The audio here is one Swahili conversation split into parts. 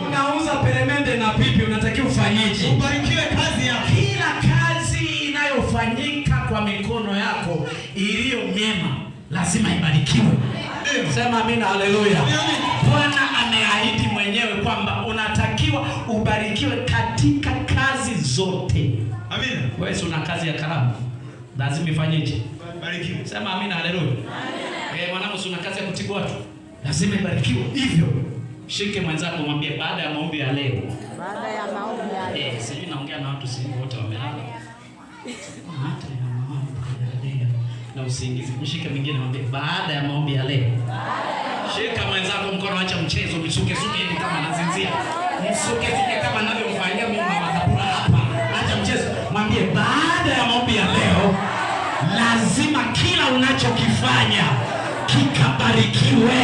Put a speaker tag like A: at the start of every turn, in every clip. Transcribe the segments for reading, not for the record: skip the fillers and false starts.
A: Unauza peremende na pipi, unatakiwa ufanyeje?
B: Ubarikiwe kazi yako.
A: Kila kazi inayofanyika kwa mikono yako iliyo mema lazima ibarikiwe. Sema amina, haleluya. Bwana ameahidi mwenyewe kwamba unatakiwa ubarikiwe katika kazi zote.
B: Amina.
A: Wewe si una kazi ya kalamu, lazima ifanyeje?
B: Barikiwe.
A: Sema amina, haleluya. Eh, mwanangu, si una kazi ya kutibu watu, lazima ibarikiwe. Hivyo shike mwenzako, mwambie baada ya maombi ya leo.
C: Baada ya maombi ya leo.
A: Eh, sijui naongea na watu sijui wote wamelala. Baada ya maombi ya leo na usingizi. Mshike mwingine mwambie baada ya maombi ya leo. Shika mwenzako mkono, acha mchezo, msuke suke hivi kama anazinzia. Msuke suke kama anavyomfanyia mimi mama Kapura hapa. Acha mchezo. Mwambie baada ya maombi ya leo lazima kila unachokifanya kikabarikiwe.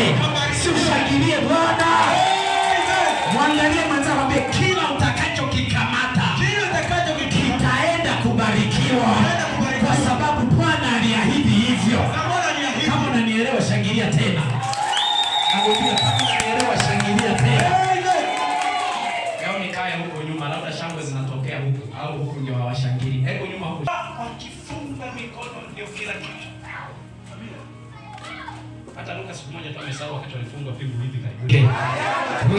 A: Si ushangilie Bwana. Mwangalie mwenzako mwambie kila utakachokikamata
B: Kile utakachokikamata
A: kitaenda kubarikiwa,
B: Kitaenda kubarikiwa.
A: kwa sababu Bwana aliahidi hivyo.
B: Na Bwana aliahidi.
A: Kama unanielewa shangilia tena. Nakwambia kama unanielewa shangilia tena.
B: Amen.
A: Leo nikae huko nyuma, labda shangwe zinatokea huku au huku ndio hawashangilii. Hebu nyuma huku. Wakifunga mikono ndio kila kitu. Hata Luka siku moja tu amesahau wakati walifungwa pingu hivi karibuni.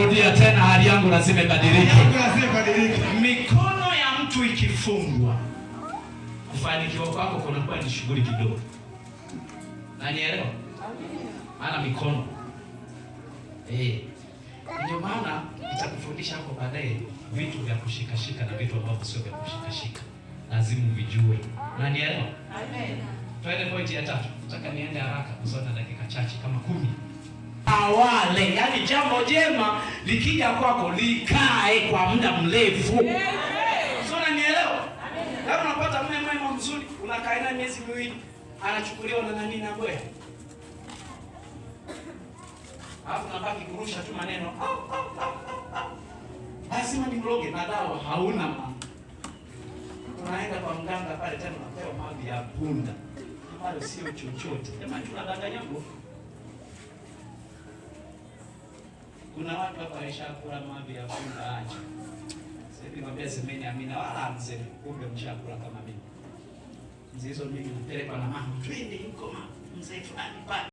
A: Rudia tena, hali yangu lazima ibadilike.
B: Yangu lazima ibadilike.
A: Mikono ya mtu ikifungwa, kufanikiwa kwako kunakuwa ni shughuli kidogo. Nanielewa? Maana mikono ndio maana nitakufundisha hapo baadaye vitu vya kushikashika na vitu ambavyo sio vya kushikashika, lazima uvijue. Nanielewa? Twende pointi ya tatu. Nataka niende haraka kwa sababu na dakika chache kama 10. Awale, yani jambo jema likija kwako likae kwa muda mrefu. Sio, unanielewa? Labda unapata mume mwema mzuri, unakaa naye miezi 2, anachukuliwa na nani na bwe. Alafu unabaki kurusha tu maneno. Ah, ah, ah, ah, ah. Lazima nimroge na dawa hauna maana. Unaenda kwa mganga pale tena unapewa mavi ya punda ambayo sio chochote. Jamani, tunadanganyana. Kuna watu hapa walishakula mavi ya punda, acha. Sasa hivi mwambie semeni amina, wala hamsemi, kumbe mshakula kama mimi. Mzee hizo mimi napelekwa na mama, twende huko mama, mzee fulani pale.